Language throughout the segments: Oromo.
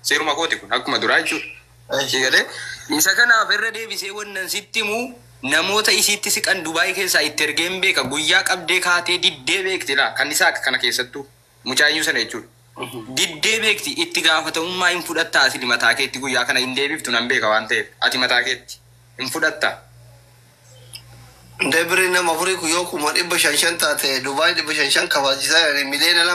Seeruma kooti kun akkuma duraa jechuudha. Galee isa kanaaf irra deebisee wannan sitti himuu, namoota isiitti siqan Dubaay keessaa itti ergeen beeka. Guyyaa qabdee kaatee diddee beekti laa kan isaa akka kana keessattuu mucaayyuu sana jechuudha. Diddee beekti. Itti gaafatamummaa hin fudhattaa asili mataa keetti? Guyyaa kana hin deebiftu nan beeka waan ta'eef ati mataa keetti hin fudhattaa. Ndee nama afurii kun yoo 500,000 taate, Dubaay 500,000 kafachiisaa jirani 2 million.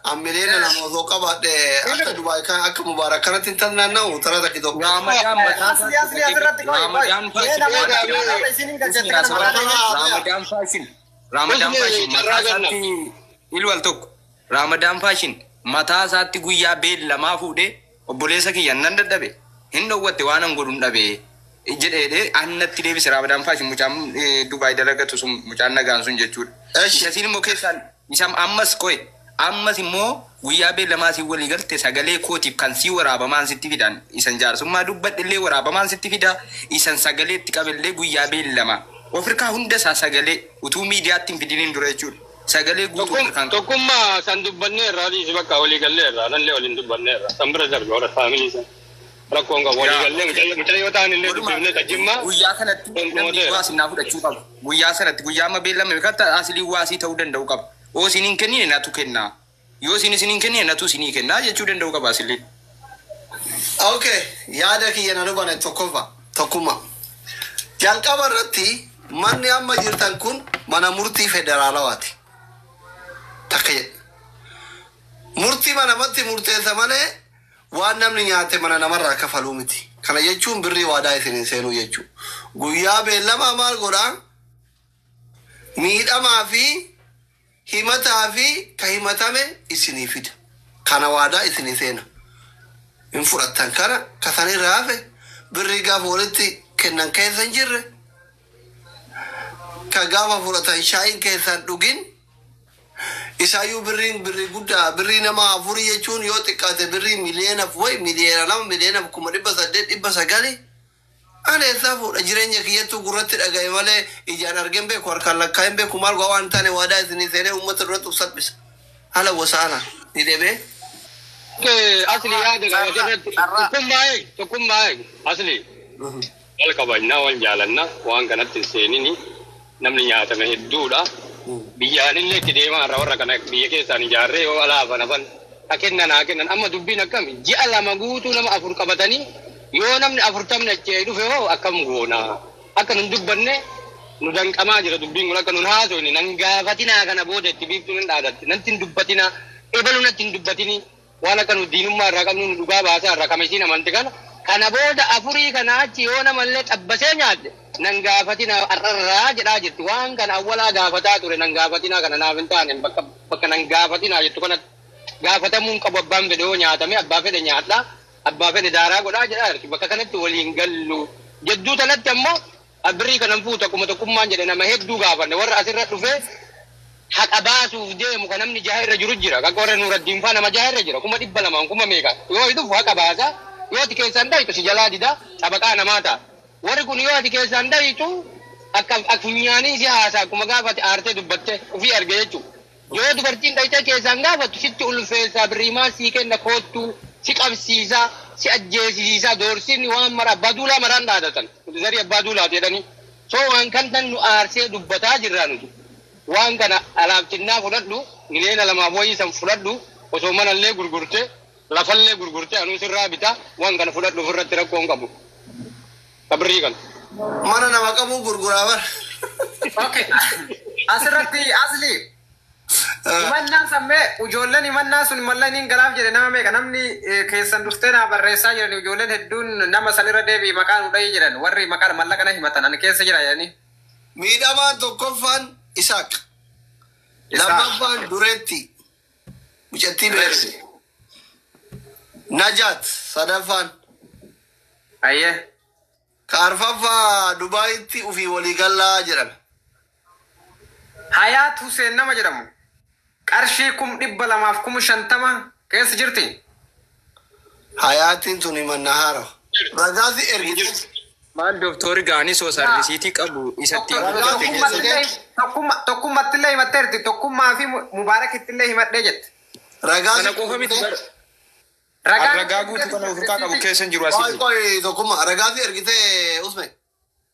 An 2 million osoo qabaadhe akka Dubaay kan akka Mubaarak kanatti hin naanna'u tara takka Itoophiyaa. Raamadaan mataa Asli asli asirratti qoy qoy. Raamadaan Mee namoota isiniin galchette kana maqaa dhahee. Raamadaan Fashion, Raamadaan Fashion mataa isaatti ilwal tokko, Raamadaan Fashion mataa isaatti guyyaa beellamaa fuudhee obboleessa kiyya nan dadhabe, hin dhowwatte, waan an godhu hin dhabe jedheedhe annatti deebise. Raamadaan Fashion mucaan Dubaay dalagatu sun, mucaan nagaan sun jechuudha. Eshi. Isasiin immoo keessaan isa ammas qoy, ammas immoo guyyaa beellamaa si walii galte sagalee kootiif kan sii waraabamaan sitti fidan, isan jaarsummaa dubbadhe illee waraabamaan sitti fida, isan sagalee itti qabellee guyyaa beellamaa Afrikaa hunda isaa sagalee utuu miidiyaatti hin fidiniin dura jechuudha. Sagalee guutuu Afrikaan qabu. Tokkummaa san dubbanneerra, dhiisi, bakka walii galleerra, nallee waliin dubbanneerra. San bira darbe warra faamilii san. Rakkoon qabu walii gallee mucayyoo ta'an illee dubbifnee tajjimmaa. Guyyaa kanatti namni waasii naa fudhachuu qaba. Guyyaa sanatti, guyyaa amma beellame katta asilii waasii ta'uu danda'u qaba. Yoo isin hin kennine natu kennaa. Yoo isin hin kennine natu isinii kennaa jechuu danda'u qaba asiliin. Okay, yaada kiyya na dhubane. Tokkoffaa, tokkummaa. Jalqaba irratti manni amma jirtan kun mana murtii federaalawaati. Takka jedhe. Murtii manamatti murteessa malee waan namni nyaate mana namarraa kafaluu miti. Kana jechuun birrii waadaa isin hin seenuu jechuudha. Guyyaa beellamaa maal godhaa? Miidhamaa fi himataa fi ka himatame isinii fida. Kana waadaa isinii seena. Hin fudhattan kana kasanirraa hafe birrii gaafa walitti kennan keessa hin jirre, ka gaafa fudhatan shaayiin keessan dhugin isaayyuu birriin birrii guddaa, birrii nama afurii jechuun yoo xiqqaate birrii miliyeenaf wayi, 2 million, 1,800,900. Ani eessaa fuudha? Jireenya kiyyattuu gurratti dhagaye malee ijaan argeen beeku, harkaan lakkaa'een beeku. Maal godha? Waan hin taane waadaa isinii seenee uummata duratti uf salphisa. Haala wasaana ni deebee. Asli yaada qaba asirratti. Tokkummaa eegi, tokkummaa eegi. Asli wal kabajnaa, wal jaalanna, waan kanatti hin seenini, namni nyaatame hedduudha. Biyyaan itti deemaa irra warra kana biyya keessaan ijaarree yoo alaa hafan hafan haa kennan haa kennan. Amma dubbiin akkami? Ji'a 2 guutuu nama afur qabatanii yoo namni 40 achii dhufe hoo akkam goona? Akka nun dubbanne nu danqamaa jira dubbiin kun. Akka nun haasofne nan gaafatinaa, kana booda itti biiftuun hin dhaadatti, natti hin dubbatinaa, ebalu natti hin dubbatinii, waan akka nu diinummaa irraa qabnu nu dhugaa baasaa irraa kamisiin amante kana. Kana booda afurii kana achi yoo namallee xabbasee nyaadde nan gaafatinaa har'arraa jedhaa jirti. Waan kana awwalaa gaafataa ture, nan gaafatinaa kana naaf hin taane. Bakka bakka nan gaafatinaa jettu kanatti gaafatamuun qabu. Abbaan fedhe yoo nyaatame abbaa fedhe nyaadhaa, abbaa fedhe daaraa godhaa jedhaa jirti. Bakka kanatti waliin gallu jedduu tanatti ammoo birrii kanan fuutu akkuma tokkummaan jedhe nama hedduu gaafanne. Warra asirra dhufee haqa baasuuf deemu kan namni jaha irra jiru jira. Akka warra Nuuraddiin faa nama jaha irra jira. 200,000 kuma meeqa. Yoo dhufu haqa baasa. Yoo ati keessaan dhayitu si jalaa dida, xabaqaa namaa ta'a. Warri kun yoo ati keessaan dhayitu akka funyaanii si haasa, akkuma gaafa ati aartee dubbatte ofii arge jechuudha. Yoo dubartiin dhayitee keessaan gaafattu sitti ulfeessaa, birriimaa sii kenna, koottuu si qabsiisaa, si ajjeesisiisaa, doorsinni waan mara abbaa duulaa maraan dhaadatan. Zarii abbaa duulaati jedhanii. So waan kan tan nu aarsee dubbataa jirraa nuti. Waan kana alaabtinnaa fudhadhu, 2.5 million wayii san fudhadhu, osoo manallee gurgurte, lafallee gurgurte anuu sirraa bita. Waan kana fudhadhu, ofirratti rakkoo hin qabu. Kabirrii kana. Mana nama qabu gurguraa bara. Okay. Asirratti asli himannaan sammee ijoolleen himannaa sun mallan hin galaaf jedhe nama meeqa namni keessan dhuftee naa barreessaa jiran? Ijoolleen hedduun nama sanirra deebii maqaa nu dhahii jedhan. Warri maqaa mallaqa na himatan ani keessa jira jedhanii. Miidhamaan tokkoffaan Isaaq. Lammaffaan Dureetti. Mucattii beekte. Najaat sadaffaan. Ayyee. Ka arfaffaa Dubaayitti ufii walii gallaa jedhame. Hayaat Hussein nama jedhamu qarshii 250,000 keessa jirti. Hayaatiin tun himannaa haarawa. Ragaasi ergite. Maal doktorri gaanis osoo risiitii qabu isatti Ragaa ergite. Tokkummaattillee himatteerti. Tokkummaa fi Mubaarakittillee himadhee jette. Ragaasi Kana qofa miti bara. Ragaa guutuu kana ofirraa qabu keessa hin jiru asii. Qoy tokkummaa ragaa fi ergitee Usme.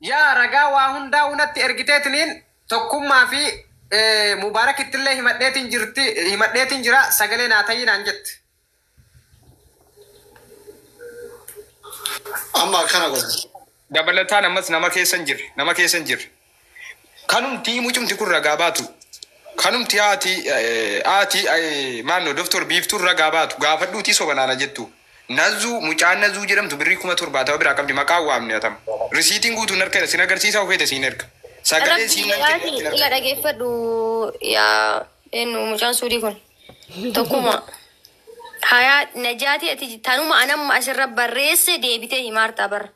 Yaa ragaa waa hundaa unatti ergiteetiniin tokkummaa fi Mubaarakittillee himadheetiin jirti himadheetiin jira sagalee naa ta'ii naan jette. Amma akkana godha. Dabalataan ammas nama keessa hin jirre nama keessa hin jirre. Kanumti mucumti kun ragaa baatu. Kanumti haati haati maannoo doktor biiftuun ragaa baatu gaafadhuutii soba naana jettu. Nazuu mucaan nazuu jedhamtu birrii 70,000 biraa qabdi maqaan waamne atama. Risiitiin guutuun harka sin agarsiisaa ofeete siin erga. Sagalee siin Rabbi ila dhageeffadhu yaa eenyu mucaan suudii kun tokkuma. Hayaa Najaatii ati tanuma anamma asirra barreesse deebitee himaartaa barra.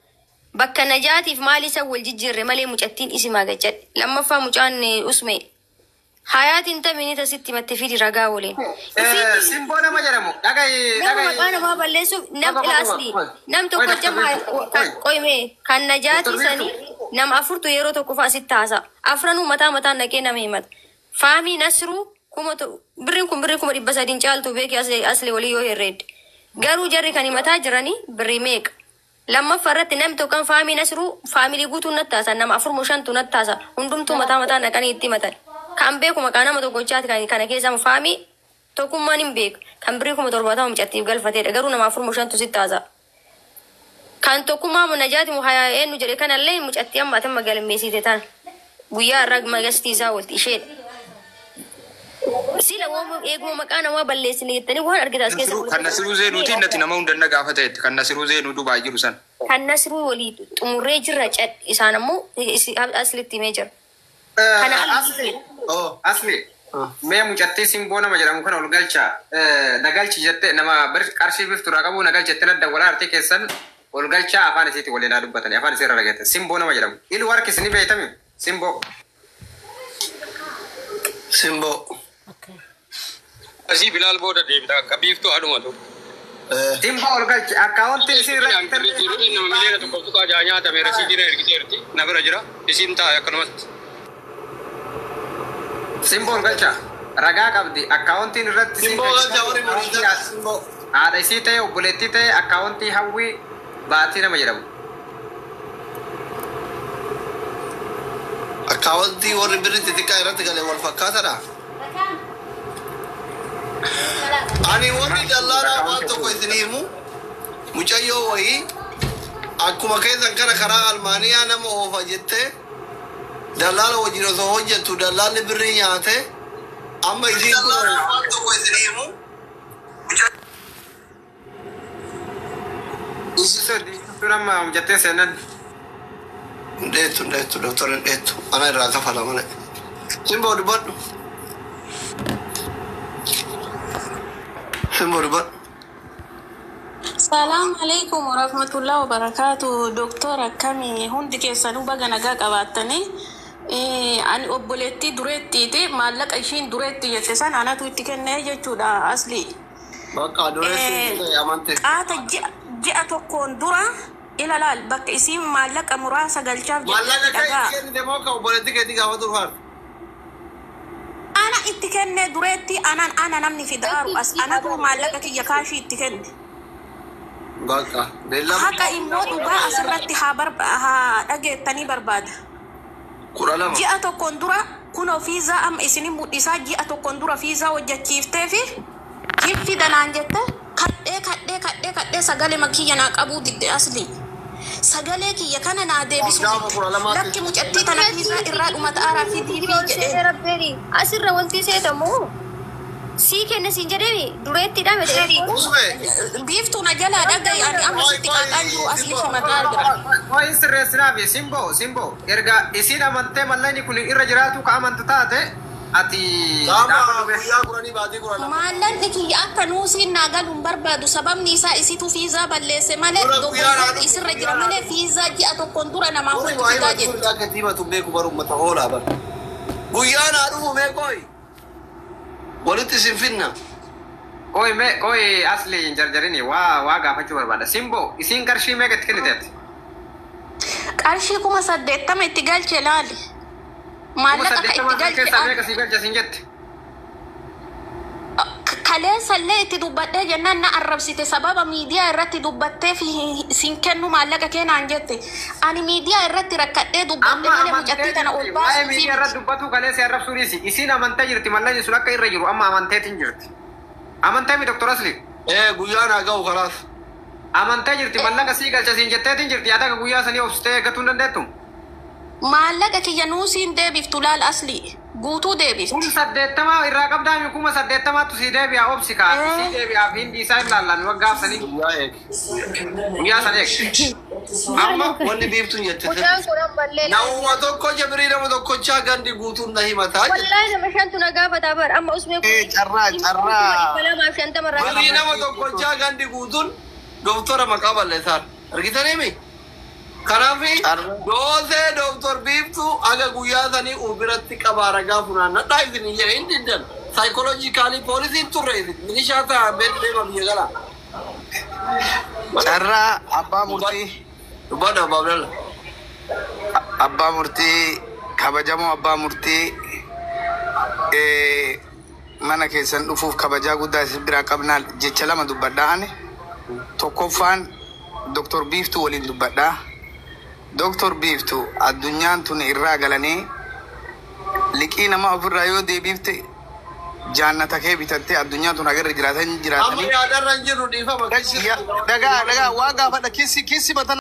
Bakka Najaatiif maal isa wal jijjiirre malee mucattiin isimaa gajjadhe. Lammaffaa mucaan Usme. Hayaatiin tamini tasitti himatte fidi ragaa waliin. Simboo nama jedhamu dhagahi Nama maqaa dhagahi. namaa balleessuuf nam ilaasli nam tokko jama qoyme kan Najaatii sanii nama afurtu yeroo tokko fa'a sitti haasa. Afranuu mataa mataan naqee nama himata. Faamii Nasruu kuma birriin kun birrii 300,000 caaltu beeki asli walii yoo herreedde. Garuu jarri kan himataa jiranii birrii meeqa? Lammaffaa irratti namni tokko faamii Nasruu faamilii guutuu natti haasa nama afur moo shantu natti haasa. Hundumtuu mataa mataan naqanii itti himatan. Kan beeku maqaa nama tokkochaati kan kana keessa faamii tokkummaan hin beeku. Kan birrii 70,000 mucattiif galfateedha. Garuu nama afur moo shantu sitti haasa. Kan tokkummaa moo Najaati moo hayaa eenyu jedhe kanallee mucattii amma atamma galmeessite tana. Guyyaa irraa magastii isaa oolti isheedha. Sila waan eeguma maqaa namaa balleessine jettanii waan argitan as keessa. Kan Nasiruu Zeenuutiin natti nama hunda na gaafa ta'etti kan Nasiruu Zeenuu Dubaay jiru san. Kan Nasiruu walii xumurree jirra isaan ammoo aslitti himee jira. Kana Asli asli mee mucattii simboo nama jedhamu kana ol galcha nagalchi jette nama qarshii bifturaa qabu nagalchi jettee nadda walaa artii keessan ol galcha afaan isiitti waliin haa dubbatanii afaan isii irra dhageette simboo nama jedhamu. Ilu harkis ni beektami simboo. Simboo. Asii Bilaal booda deemta akka biiftuu haadhumatu. Simboo ol galchi akkaawwantiin isii irra Nama miliyoona tokko tuqaa ja'a nyaatame rasiitiin ergiteerti na bira jira isiin taa'e akkanumatti. Simboo ol galcha ragaa qabdi akkaawwantiin irratti Simboo galcha warri muriisaa simboo. Haadha isii ta'e obboleettii ta'e akkaawwantii hawwii baatii nama jedhamu. Akkaawwantii warri birri xixiqqaa irratti galee wal fakkaatadha. Ani warri dallaalaa waan tokko isin himu mucayyoo wayii akkuma keessan kana karaa Almaaniyaa nama oofa jettee dallaala wajjin osoo hojjettu dallaalli birrii nyaate amma isiin kun waan tokko isin himu Nama mucattiin seenan. Ndeetu ndeetu doktor ndeetu ana irraa kafala malee. Simboo dubbadhu. Simboo dubbadhu. Salaam alaikum warahmatullahi wabarakatuh. Doktor akkamii hundi keessanuu baga nagaa qabaattanii. Ani obboleettii dureettiiti maallaqa ishiin dureetti jette san anatu itti kennee jechuudha asli. Bakka dureetti amante. Qaata ji'a tokkoon dura ila laal bakka isiin maallaqa muraasa galchaaf Maallaqa jettee kan dhagaa. itti kennite moo kan obboleettii keetii gaafa turfaan? Ana itti kenne dureetti anan ana namni fidaaru as anatu maallaqa kiyya kaashii itti kenne. Bakka beellama Haqa immoo dhugaa asirratti haa dhageettanii barbaada. 12. Ji'a tokkoon dura kunoo fiizaa amma isinin mul'isaa ji'a tokkoon dura fiizaa hojjechiiftee fi hin fidanaan jette kadhee kadhee kadhee kadhee sagalee kiyya naa qabuu didde asli. Sagalee kiyya kana naa deebisuu Gaafa kudha didde. lamaatti. Lakki mucattii tana fiizaa irraa dhumata aaraa fidii fi jedhee. Asirra wanti seetamu sii kenne siin jedhee dureetti hidhame ta'e. Usme. Biiftuu na jalaa dhaga'i ani amma sitti qaaqaan jiru asli himataa jira. Qoyin sirreessinaafi simboo simboo erga isiin amantee mallaqni kun irra jiraatu ka amantu taate ati Gaafa guyyaa 10 baatii 12. Maallaqni kiyya akka nuusiin naa galuun barbaadu sababni isaa isitu fiizaa balleesse malee Dura guyyaa dogoggorri isirra jira malee fiizaa ji'a tokkoon dura namaa Warri hojii waa'ee fidaa bakka jette. akka himatu beeku bara uummata hoolaa bara. Guyyaa naa dhufu mee qoy. Walitti isin finna. Qoy mee qoy asli hin jarjarini waa gaafachuu barbaada. Simboo isiin qarshii meeqa itti kenniteetti? Qarshii 80,000 itti galche laali. Maallaqa ka itti 80,000 galche keessaa meeqa sii galche siin jette? ka Kaleessallee itti dubbadhee jennaan na arrabsite sababa miidiyaa irratti dubbattee fi sin kennu maallaqa keenaan jette. Ani miidiyaa irratti rakkadhee dubbadhe Amma malee amantee mucattii tana ol jirti. Waa'ee baasuu miidiyaa irratti dubbatu kaleessa arrabsuu dhiisi. Isiin amantee jirti mallaqni sun akka irra jiru amma amanteetiin jirti. Amantee mi Dr. Asli? Ee guyyaa naa ga'u kalaas. Amantee jirti mallaqa sii galcha siin jetteetiin jirti. Yaa taka guyyaa sanii obsitee eeggatuu hin dandeettu. Maallaqa kiyya nuusiin deebiftu laal Asli guutuu deebifti. 80,000 irraa qabdaa mi 80,000tu sii deebi'a obsi kaa. Sii deebi'aa fi hindi isaa hin laallan waggaaf sanii Guyyaa eegi. guyyaa sana eegi. Amma wanni Biiftuun jette Mucaan kun ammallee Namuma tokko jabirii nama tokkochaa gandi guutuun na himataa jette. Wallaahi nama shantu na gaafata bar amma usmee kun Carraa carraa. 250 irraa Birrii qaba. nama tokkochaa gandi guutuun doktora maqaa balleessaan. Argitaniimi? Kanaaf doosee doktor Biiftuu aga guyyaa sanii biratti qabaa ragaa funaannadhaa isin hin jedhe hin diddan. Saayikoloojikaalii poolisiin turre isin milishaa ta'an beektu deema biyya galaa. Carraa abbaa murtii. Dubbadha abbaa Abdalla. Abbaa murtii kabajamoo abbaa murtii mana keessan dhufuuf kabajaa guddaa isin biraa qabnaa jecha lama dubbadhaa ani. Tokkoffaan Dr. Biiftuu waliin dubbadhaa. Dr. Biiftuu addunyaan tun irraa galanii liqii nama ofirraa yoo deebiifte jaannata kee bitattee addunyaan tun agarra jiraatan Amma jiraatanii. yaadarra hin jirru dhiifama. Dhagaa dhagaa waa gaafadha kissi kissi mataa.